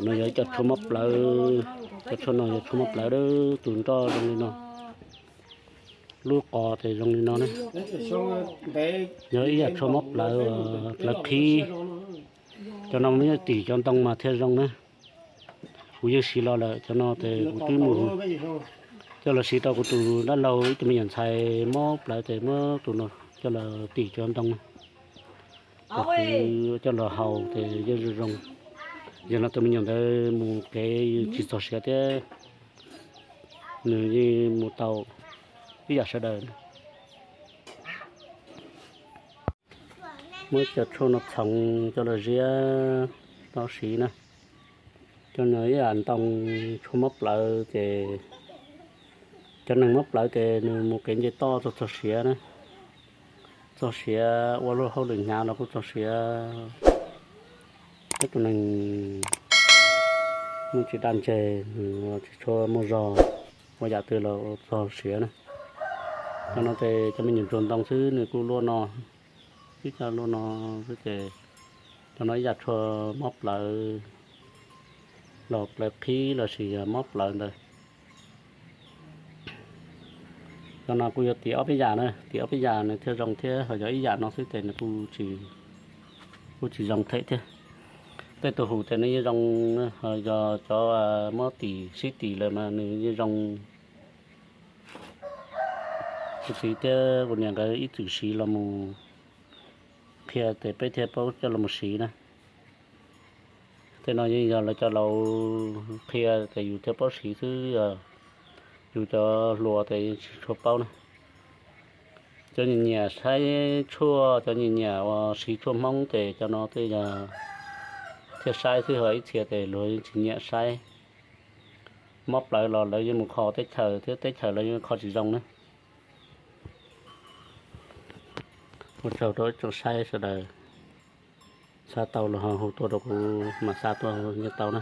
Yog ib co tshuaj mob plawv, cov tshuaj no yog tshuaj mob plawv, tus nroj zoo li no, lub qos ces zoo li no ne. Yog ib yam tshuaj mob plawv, plawv qhib. Cov no muaj tim cov ntoo mas thiaj zoo na. Kuv yeej siv los lawm, cov no ces kuv twb mus coj los siv rau kuv tus dab laug ib tug me nyuam ntxhais mob plawv ces muab tus no coj los tim cov ntoo, cov qhwv coj los haus ces yeej zoo zoo. Yog no tus me nyuam ntawd mus kev tsis txog siav thiab, nws yeej mus tau ib yam sawv daws. Muab cov tshuaj no txhoov coj los ziab rau siv na. Cov no ib yam ntoo tshuaj mob plawv ces cov neeg mob plawv ces nws mus kev nce toj txog txog siav na, txog siav ua luag hauj lwm hnyav los kuj txog siav. Ib tug neeg muaj tsis daj ntseg, nws tsis tshua muaj zog, ua yam twg los txog siav na. Cov no ces cov me nyuam ntsuag ntoo xwb nws kuj luaj no, tib co luaj no xwb ces cov no ib yam tshuaj mob plawv los plawv qhib lossis yog mob plawv ntawd. Cov no kuj yuav tim ob peb yam na, tim ob peb yam nws thiaj zoo thiab, ho yog ib yam no xwb ces nws kuj tsis zoo them thiab. Tej tus hum ces nws yeej zoo, ho yog cov muab tim sib tim lawm mas nws yeej zoo. Kuv txiv thiab kuv niam nkawd ib txwm siv los mus qhia ces peb thiaj paub coj los mus siv na. Tej no yeej yog lawv cov laus qhia ces yus thiaj paub siv xwb, yog yus cov hluas ces yeej tsis tshua paub na. Cov nyiam nyiam saib tshuaj, cov nyiam nyiam uas siv tshuaj Hmoob ces cov no tej yog thiaj saib xwb, ho ib txhia ces luag yeej tsis nyiam saib. Mob plawv los lawv yeej mus kho teb chaws thiab teb chaws lawv yeej kho tsis zoo na. Ua tsaug rau ib tsoom saib sawv daws, xav tau los ho hu tuaj rau kuv mam xa tuaj nyiaj tau na.